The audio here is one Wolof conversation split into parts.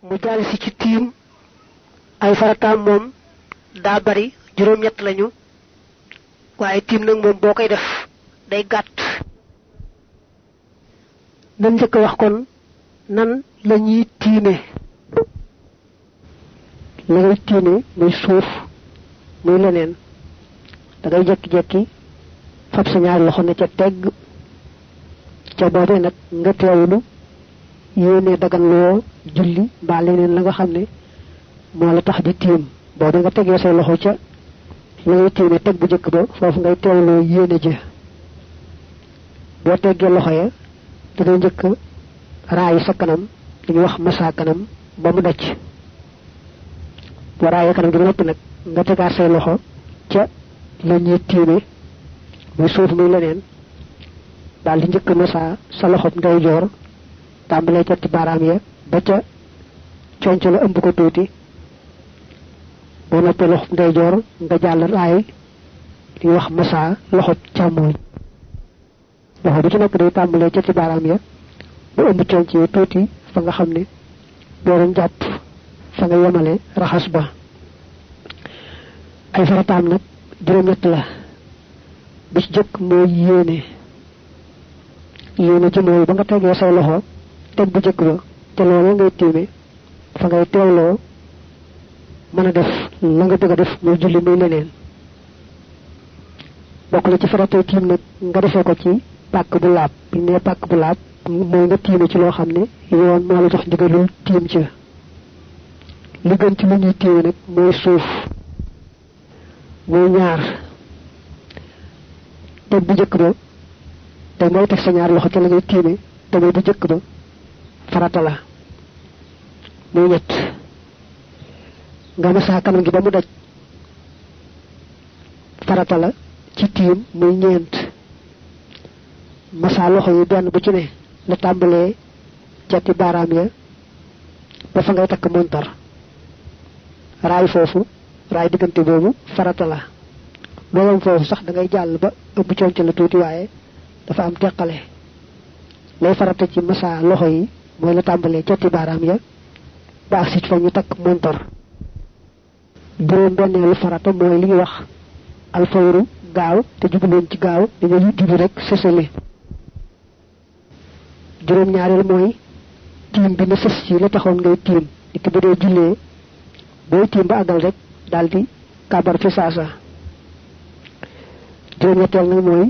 mu jall ci tiim ay farataam moom daa bari juróom-ñett lañu waaye tiim nag moom boo koy def day gàtt. nan njëkk wax kon nan lañuy tiime. la ngay tiime muy suuf muy leneen da ngay jekki-jekki fab sa ñaari loxo ne ca tegg ca boobee nag nga teewlu yéene dagan loo julli mbaa leneen la nga xam ne moo la tax di tiim boobu nga tegee say loxo ca la ngay tiime teg bu jëkk ba foofu ngay teewloo yéene ja boo teggee loxo ya da ngay njëkk raay sa kanam li ñuy wax massa kanam ba mu dacc boo raayee kanam gi ba noppi nag nga tegaat say loxo ca la ñuy tiime muy suuf muy leneen daal di njëkk massa sa loxo ndeyjoor tàmbalee ca ci baaraam ya ba ca conc la ëmb ko tuuti boo noppee loxo ndeyjoor nga jàll raay li wax massa loxo càmmooñ loxo bu ci nekk day tàmbalee ca ci baaraam ya ba ëmb conc yi tuuti fa nga xam ne boo doon jàpp fa nga yemale raxas ba. ay farataam nag juróom-ñett la bi ci jëkk mooy yéene ci mooy ba nga tegee say loxo teg bu jëkk ba te loolu ngay tiime fa ngay teewloo mën a def la nga bëgg a def muy julli muy leneen bokk na ci faratay tiim nag nga defee ko ci pàkk bu laab bi ne pàkk bu laab mooy nga tiime ci loo xam ne yoon moo la jox ndigalul tiim ca li gën ci lu ñuy tiime nag mooy suuf mooy ñaar teg bu jëkk ba te mooy teg sa ñaar loxo ca la ngay tiime te mooy bu jëkk ba farata la muy ñett nga massa kanam gi ba mu daj farata la ci tiim muy ñeent massa loxo yi benn bu ci ne la tàmbalee jatti baaraam ya ba fa ngay takk montar raay foofu raay diggante boobu farata la loolu foofu sax da ngay jàll ba ëmb conc la tuuti waaye dafa am teqale lay farata ci massa loxo yi mooy la tàmbalee jatti baaraam ya ba ak sit fa ñu takk montar juróom benneelu farata mooy li ñuy wax alfawru gaaw te jubluwoon ci gaaw dañuy jubu rek sësale juróom ñaareel mooy tiim bi na sës ci la taxoon ngay tiim di ko bu dee jullee booy tiim ba àggal rek daldi kabar fi saasa juróom ñetteel nag mooy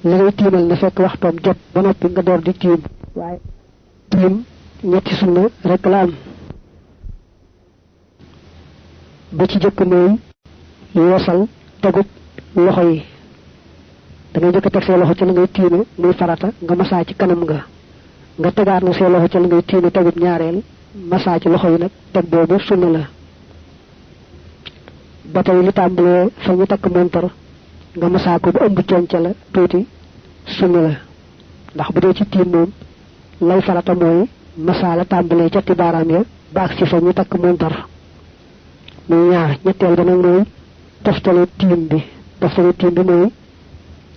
la ngay tiimal na fekk waxtoom jot ba noppi nga door di tiim waaye tiim ñetti sunna rek la am ba ci jëkk mooy yeesal tegub loxo yi da ngay jëkk teg say loxo ci la ngay tiime muy farata nga massa ci kanam nga tegaat na say loxo ci la ngay tiime tegub ñaareel massa ci loxo yi nag teg boobu sunna la ba tey li tàmbalee fa ñu takk montar nga massa ko ba ëmb conca la tuuti sunna la ndax bu dee ci tiim moom lay farata mooy massa la tàmbalee ca ti baaraam ya baag ci fa ñu takk montar muy ñaar ñetteel ba nag mooy toftale tiim bi mooy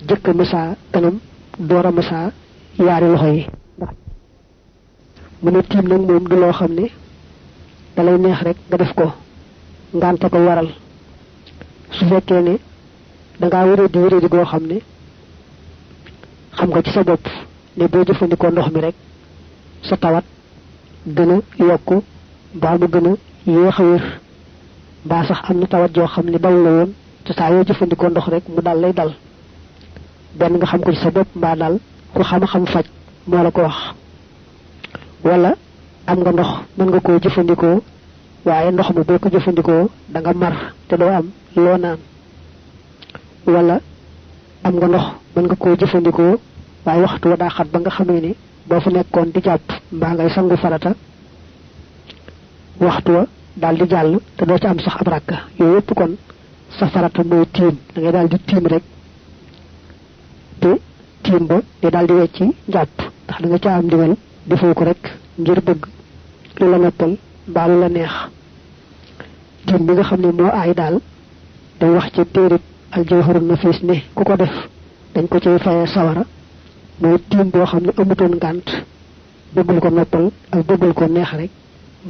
jëkk massa kanam door a massa yaari loxo yi ndax mu ne tiim nag moom du loo xam ne da lay neex rek nga def ko ngante ko waral su fekkee ne da ngaa wéradi goo xam ne xam nga ci sa bopp ne boo jëfandikoo ndox mi rek sa tawat gën a yokku mbaa mu gën a yéex a wér mbaa sax am na tawat joo xam ne dal la woon te saa yoo jëfandikoo ndox rek mu dal lay dal benn nga xam ko ci sa bopp mbaa dal ku xam-xam faj moo la ko wax wala am nga ndox mën nga koo jëfandikoo waaye ndox mi boo ko jëfandikoo da nga mar te doo am loo naan wala am nga ndox mën nga koo jëfandikoo waaye waxtu wa daa xat ba nga xamee ne boo fa nekkoon di jàpp mbaa ngay sangu farata waxtu wa daal di jàll te doo ci am sax ab rakka yooyu yëpp kon sa farata mooy tiim da ngay daal di tiim rek te tiim ba day daal di wecci njàpp ndax da nga ca am ndigal defoo ko rek ngir bëgg lu la noppal mbaa lu la neex tiim bi nga xam ne moo aay daal day wax ci téerib aljawharun nafis ne ku ko def dañ ko cay fayee sawara mooy tiim boo xam ne amutoon ngànt bëggul ko noppal ak bëggul ko neex rek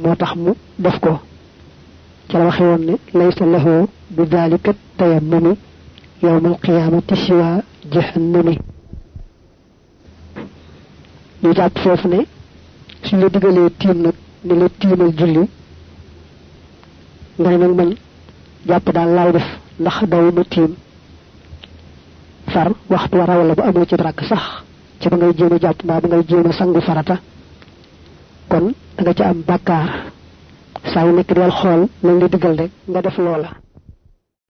motax mu def ko ci la waxe won ne laysa lahu bi dhalika tayammumi yawm al-qiyamati siwa jahannami ñu japp fofu ne suñu digale tim nak ni la timal julli ngay nak man japp dal lay def ndax daw ma tim far waxtu wara wala bu amu ci rak sax ci ba ngay jema japp ba ngay jema sangu farata kon da nga ci am bakkar say nek del xol lañ la digal rek nga def lola